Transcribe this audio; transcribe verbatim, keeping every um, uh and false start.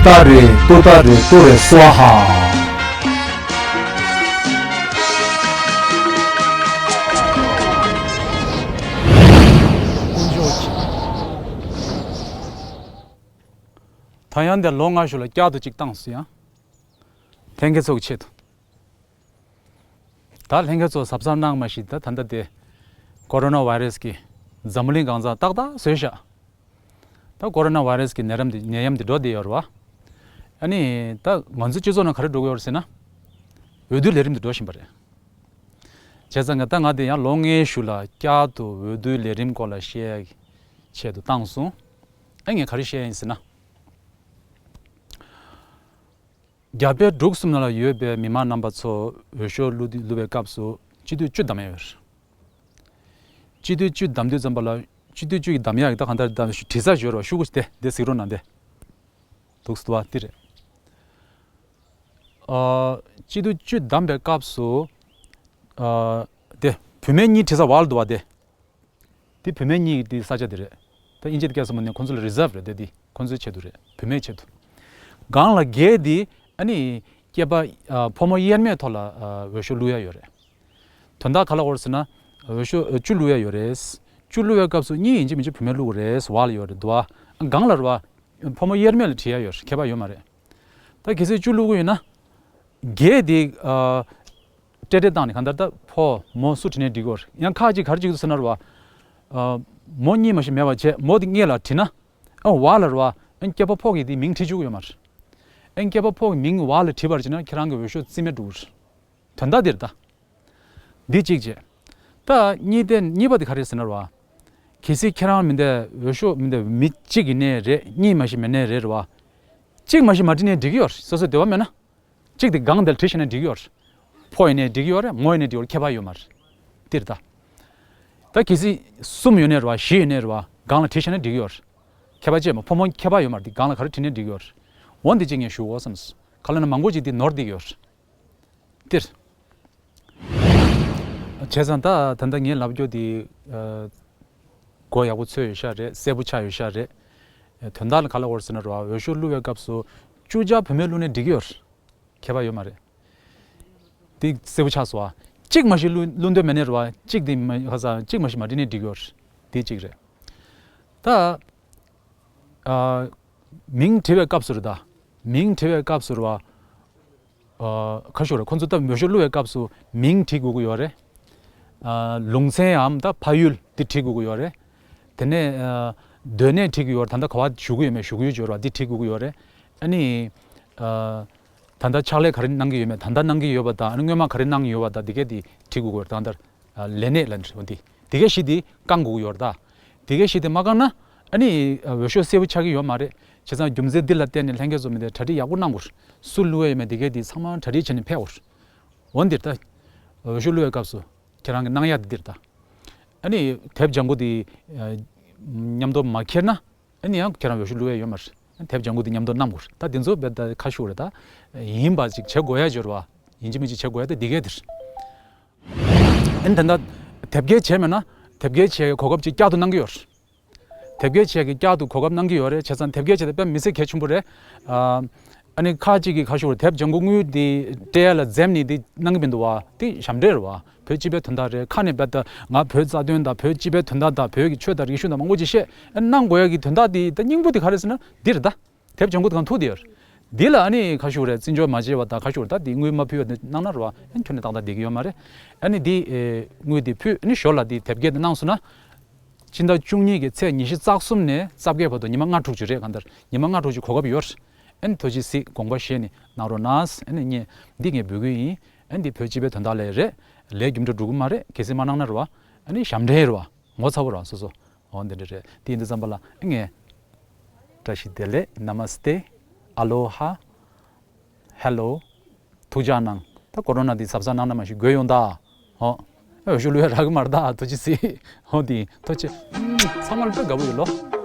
ཏཱ་རེ་ཏོ་ཏཱ་རེ་ཏོ་རེ་སྭཱ་ཧཱ། ད་ཡང་འདིར་ལོ་ལྔ་ཞོལ་ལ་བསྐྱར་དུ་གཅིག་བཏང་སོང་ཡང་། ལྷན་རྒྱས་ཚོ་གི་ཆེད་དུ། ད་ལྷན་རྒྱས་ཚོ་གཟབ་གཟབ་གནང་མ་ཤེས། ད་ད་ལྟ་དེ་ཀོ་རོ་ན་བྷའི་རེས་ཀྱིས་འཛམ་བུ་གླིང་གང་ཚང་ཏག་ཏག་བཟོས་ཤག་ད་ཀོ་རོ་ན་བྷའི་རེས་ཀྱི་ནད་རམ་དེ་ནད་ཡམས་དེ་འགྲོ་བསྡད་ཡོད་རེད་བ། ཨ་ནི་ད་ང་ཚོ་སྤྱི་ཚོགས་ནང་ག་རེ་འགྲོ་གི་ཡོད་རེད་ཟེར་ན། འོས་བསྡུའི་ལས་རིམ་དེ་འགྲོ་བཞིན་པ་རེད། བྱས་ཙང་ང་ད་ང་དེ་ཡང་ལོ་ལྔའི་གཞུག་ལ་བསྐྱར་དུ་འོས་བསྡུའི་ལས་རིམ་སྐོར་ལ་བཤད་ཡག་གི་ཆེད་དུ་བཏང་སོང་། ཨ་ངས་ག་རེ་བཤད་ཡིན་ཟེར་ན། རྒྱ་བལ་འབྲུག་གསུམ་ནང་ལ་ཡོད་པའི་མི་མང་རྣམ་པ་ཚོ་འོས་ཤོག་བླུགས་བླུགས་པའི་སྐབས་སུ་སྤྱི་འཐུས་བཅུ་བདམས་ཡོད་རེད། སྤྱི་འཐུས་བཅུ་བདམས་དུས་ཙམ་པ་ལ་སྤྱི་འཐུས་བཅུ་ཡི་བདམས་ཡག་གི་ད་གང་ལྟར་ད་དྲི་ས་ཞོར་བ་ཤུ་གུ་དེ་དེ་གཟིགས་རོགས་གནང་དེ། འདུག་སེ་འདུག་བ་དེ་རེད། ཨ། སྤྱི་འཐུས་བཅུ་བདམས་པའི་སྐབས་སུ། ཨ། དེ་བུད་མེད་གཉིས་དྲི་ས་བར་ལ་འདུག་བ་དེ། དེ་བུད་མེད་གཉིས་ཀྱི་དེ་ས་ཆ་དེ་རེད། ད་དབྱིན་ཇི་དེ་སྐད་སོང་མ་ནས་ཁོང་ཚོ་ལ་རི་ཛརབ་རེད་དེ། དེ་ཁོང་ཚོའི་ཆེད་དུ་རེད། བུད་མེད་ཆེད་དུ། སྒང་ལ་བརྒྱད་དེ་ཨ་ནི་སྐྱེས་པ་ཨ་ཕོ་མོ་དབྱེར་མེད་ཐོག་ལ་ཨ་འོས་ཤོག་བླུག་ཡ་ཡོད་རེད། དོན་དག་ག་ལ་འོར་ཟེར་ན། འོས་ཤོག་བཅུ་བླུག་ཡ་ཡོད་རེད། བཅུ་བླུག་ཡ་སྐབས་སུ་གཉིས་ཡིན་གཅིག་མིན་གཅིག་བུད་མེད་བླུག་རེད་བ་ལ་ཡོད་རེད་འདུག་བ། སྒང་ལ་རེད་བ། ཕོ་མོ་དབྱེར་མེད་ལ་བྲིས་ཡ་ཡོད་རེད། ཁྱད་པར་ཡོད་མ་རེད། ད་གལ་སྲིད་བཅུ་བླུག་གི་ཡོད་ན། བརྒྱད་དེ་ཨ། སྤྲད་སྤྲད་བཏང་ནས་གང་ལྟར་ད་ཕོ་མོ་སུ་བྲིས་ནས་འགྲིག་གི་ཡོད་རེད། ཡང་ཁ་ཅིག་ག་རེ་ཅིག་འདུག་ཟེར་ན་རེད་བ། ཨ། མོ་གཉིས་མ་གཏོགས་མེད་པ་བྱས་མོ་དེ་སྔོན་ལ་བྲིས་ན། ཨ་བ་ལ་རེད་བ། ཨ་སྐྱེས་པ་ཕོ་གི་དེ་མིང་བྲིས་བཅུག་གི་ཡོད་མ་རེད། ཨ་སྐྱེས་པ་ཕོ་གི་མིང་བ་ལ་བྲིས་པར་བྱས་ན་ཁྱེད་རང་གི་འོས་ཤོག་རྩིས་མེད་འགྲོ་གི་རེད། དོན་དག་འདིར་ད། འདི་གཅིག་བྱས། ད་གཉིས་དེ་གཉིས་པ་དེ་ག་རེ་ཟེར་ན་རེད་བ། གལ་སྲིད་ཁྱེད་རང་མི་འདི་འོས་ཤོག་མི་འདི་མི་གཅིག་ཡིན་ནའི་རེད། གཉིས་མ་གཏོགས་མེད་ནའི་རེད་རེད་བ། གཅིག་མ་གཏོགས་མ་བྲིས་ནའི་འགྲིག་གི་ཡོད་རེད། སོ་སོའི་འདོད་པ་མེད་ན། གཅིག་དེ་སྒང་དེར་བྲིས་ཤེས་ན་འགྲིག་གི་ཡོད་རེད། ཕོ་ཡིན་ནའི་འགྲིག་གི་ཡོད་རེད། མོ་ཡིན་ནའི་འགྲིག་གི་ཡོད་རེད། ཁྱད་པར་ཡོད་མ་རེད། འདིར་ད། ད་གལ་སྲིད་གསུམ་ཡོད་ནའི་རེད་བ། བཞི་ཡོད་ནའི་རེད་བ། སྒང་ལ་བྲིས་ཤེས་ན་འགྲིག་གི་ཡོད་རེད། ཁྱད་པར་ཅི་ཡང་མ། ཕོ་མོ་ཁྱད་པར་ཡོད་མ་རེད། འདི་སྒང་ལ་ག་རེ་བྲིས་ནའི་འགྲིག་གི་ཡོད་རེད། འོ་འདི་གཅིག་ངས་ཞུ་དགོས་བསམས་སོང་། ག་ལ་ན་མང་པོ་ཅིག་འདི་ནོར་བསྡད་ཀྱི་ཡོད་རེད། འདིར། བྱས་ཙང་ད་ད་ལྟ་ངས་ལབ་རྒྱུ་འདི། ཨ། གོ་ཡག་པོ་ཚོད་ཡོད་ཤག་རེད། གསལ་པོ་ཆགས་ཡོད་ཤག་རེད། དོན་དག་ལ་ག་ལ་འོར་ཟེར་ན་རེད་བ། འོས་ཤོག་བླུག་པའི་སྐབས་སུ་བཅུ་ཆ་བུད་མེད་བླུག་ནའི་འགྲིག་གི་ཡོད་རེད། ཁྱད་པར་ཡོད་མ་རེད། འདི་གསལ་པོ་ཆགས་སོང་བ། གཅིག་མ་གཏོགས་བླུག་བླུག་འདོད་མེད་ནའི་རེད་བ། གཅིག་འདི་མ་ཁ་སང་གཅིག་མ་གཏོགས་མ་བྲིས་ནའི་འགྲིག་གི་ཡོད་རེད། འདི་གཅིག་རེད། ད། ཨ། མིང་བྲིས་པའི་སྐབས་སུ་རེད་ད། མིང་བྲིས་པའི་སྐབས་སུ་རེད་བ། ཨ། ག་རེ་ཞུ་རེད། ཁོང་ཚོ་ད་འོས་ཤོག་བླུག་པའི་སྐབས་སུ་མིང་བྲིས་དགོས་ཀྱི་ཡོད་རེད། ཨ། ལུང་ཚན་འམ་ད་ཕ་ཡུལ་འདི་བྲིས་དགོས་ཀྱི་ཡོད་རེད། དེ་ནས། ཨ། སྡོད་གནས་བྲིས་ཀྱི་ཡོད་རེད། ད་ལྟ་ག་པར་བཞུགས་ཀྱི་ཡོད་མེད། བཞུགས་ཀྱི་ཡོད་ཅེས་པ་འདི་བྲིས་དགོས་ཀྱི་ཡོད་རེད། ཨ་ནི། ཨ། ད་ལྟ་ཕྱག་ལས་ག་རེ་གནང་གི་ཡོད་མེད། ད་ལྟ་གནང་གི་ཡོད་པ་དང་། ཨ་ནི་སྔོན་མ་ག་རེ་གནང་ཡོད་པ་དང་། འདི་གས་འདི་བྲིས་དགོས་ཀྱི་ཡོད་རེད། ད་ལྟ། ཨ། ལས་གནས་ལ་འདི་འདི་གས་བཞི་འདི་བསྐང་དགོས་ཀྱི་ཡོད་རེད་ད། འདི་གས་བཞི་འདི་མ་བསྐང་ན་ཨ་ནི་འོས་ཤོག་གསལ་པོ་ཆགས་ཀྱི་ཡོད་མ་རེད། བྱས་ཙང་རྒྱུ་མཚན་འདི་ལ་བརྟེན་ནས་ལྷན་རྒྱས་ཚོ་མི་འདི་གྲ་སྒྲིག་ཡག་པོ་གནང་དགོས་རེད། སུ་བླུག་ཡས་ཡོད་མེད་འདི་གས་འདི་ཚང་མ་གྲ་སྒྲིག་བྱས་ནས་ཕེབས་དགོས་རེད། འོ་འདིར་ད། འོས་ཤོག་བླུག་པའི་སྐབས་སུ་ཁྱེད་རང་གིས་གནང་ཡ་འདི་འདིར་ད། ཨ་ནི་དེབ་ལྗང་ཁུ་འདི་མཉམ་དུ་མ་འཁྱེར་ན། ཨ་ནི་ཡང་ཁྱེད་རང་འོས་ཤོག་བླུག་ཡ་ཡོད་མ་རེད། དེབ་ལྗང་ཁུ་འདི་མཉམ་དུ་བསྣམས་དགོས་རེད། ད་འདི་ཚོ་རྦད་དེ་ཁ་ཤོར་རེད་ད། ཡིན་པ་ཅིག་བྱེད་དགོས་ཡ་ཅིག་ཡོད་རེད་བ། ཡིན་གཅིག་མིན་གཅིག་བྱེད་དགོས་ཡ་ད་འདི་གས་འདིར། ཨ་ནི་ད་ལྟ་དེབ་སྐྱེལ་བྱས་མེད་ན་དེབ་སྐྱེལ་བྱེད་ཡའི་གོ་སྐབས་ཅིག་བསྐྱར་དུ་གནང་གི་ཡོད་རེད། དེབ་སྐྱེལ་བྱེད་ཀྱི་བསྐྱར་དུ་གོ་སྐབས་གནང་གི་ཡོད་རེད། བྱས་ཙང་དེབ་སྐྱེལ་བྱེད་ཡ་དཔེ་མི་སྲིད་གལ་ཆེན་པོ་རེད། ཨ། ཨ་ནི་ཁ་ཅིག་གིས་ཁ་ཤོར་དེབ་ལྗང་ཁུ་དངུལ་འདི་སྤྲད་ཡ་ལ་འཛེམ་ནས་འདི་གནང་གི་མི་འདུག་བ། འདི་ཞབས་འདྲེན་རེད་བ། བོད་སྤྱི་པའི་དོན་དག་རེད། ཁ་ནས་རྦད་དེ་ང་བོད་རྩ་དོན་དང་། བོད་སྤྱི་པའི་དོན་དག་དང་། བོད་ཀྱི་ཆོས་དང་རིག་གཞུང་དང་མང་པོ་ཅིག་བཤད། ཨ། གནང་དགོས་ཡ་གི་དོན་དག་འདི་ད་སྙིང་པོ་འདི་ག་རེ་ཟེར་ན་འདི་རེད་ད། དེབ་ལྗང་ཁུ་དེ་གང་ཐུག་དེ་ཡོད་རེད། འདི་ལ་ཨ་ནི་ཁ་ཤོར་རེད། བརྩི་འཇོག་མ་བྱས་པ་དང་ཁ་ཤོར་ད་འདི་དངུལ་མ་ཕུལ་བ་འདི་གནང་ན་རེད་བ། ཨ་ནི་ཁྱོན་ནས་ཏག་ཏག་བསྡད་ཀྱི་ཡོད་མ་རེད། ཨ་ནི་འདི། ཨེ། དངུལ་འདི་ཕུལ། ཨ་ནི་ཞོར་ལ་འདི་དེབ་སྐྱེལ་འདི་གནང་སོང་ན། ཕྱི་ཟླ་བཅུ་གཉིས་ཀྱི་ཚེས་ཉི་ཤུ་རྩ་གསུམ་ནས་རྩ་བརྒྱད་བར་དུ་ཉི་མ་ལྔ་དྲུག་ཅིག་རེད། གང་ལྟར་ཉི་མ་ལྔ་དྲུག་ཅིག་གོ་སྐབས་ཡོད་རེད། ཨ་ནི་ཐུགས་རྗེ་གཟིགས་དགོངས་པ་བཞེས་ནས་གནང་རོགས་གནང་། ཨ་ནི་ངས་འདི་ངས་འབོད་སྐུལ་ཡིན། ཨ་ནི་འདི་བོད་སྤྱི་པའི་དོན་དག་ལ་རེད། ལས་རྒྱུ་འབྲས་འགྲོ་གི་མ་རེད། གལ་སྲིད་མ་གནང་ན་རེད་བ། ཨ་ནི་ཞབས་འདྲེན་རེད་བ། ངོ་ཚ་བོ་རང་སོ་སོ། འོ་འདི་འདྲ་རེད། དེ་ཡིན་དུས་ཙམ་པ་ལ་ངས། བཀྲ་ཤིས་བདེ་ལེགས། ནམ་སྟེ། ཨ་ལོ་ཧ། ཧེ་ལོ། ཐུགས་ཅག་གནང་། ད་ཀོ་རོ་ན་འདི་གཟབ་གཟབ་གནང་ན་མ་གཞི་དགོས་ཡོང་ད། ཧོ། འོས་ཤོག་བླུག་ཡ་རག་གི་མ་རེད་ད། ཐུགས་རྗེ་གཟིགས། ཧོ་འདི་ཐུགས་རྗེ་ཆེ། ཚང་མ་ལ་དཔེ་དགའ་པོ་ཡོད་ལོ།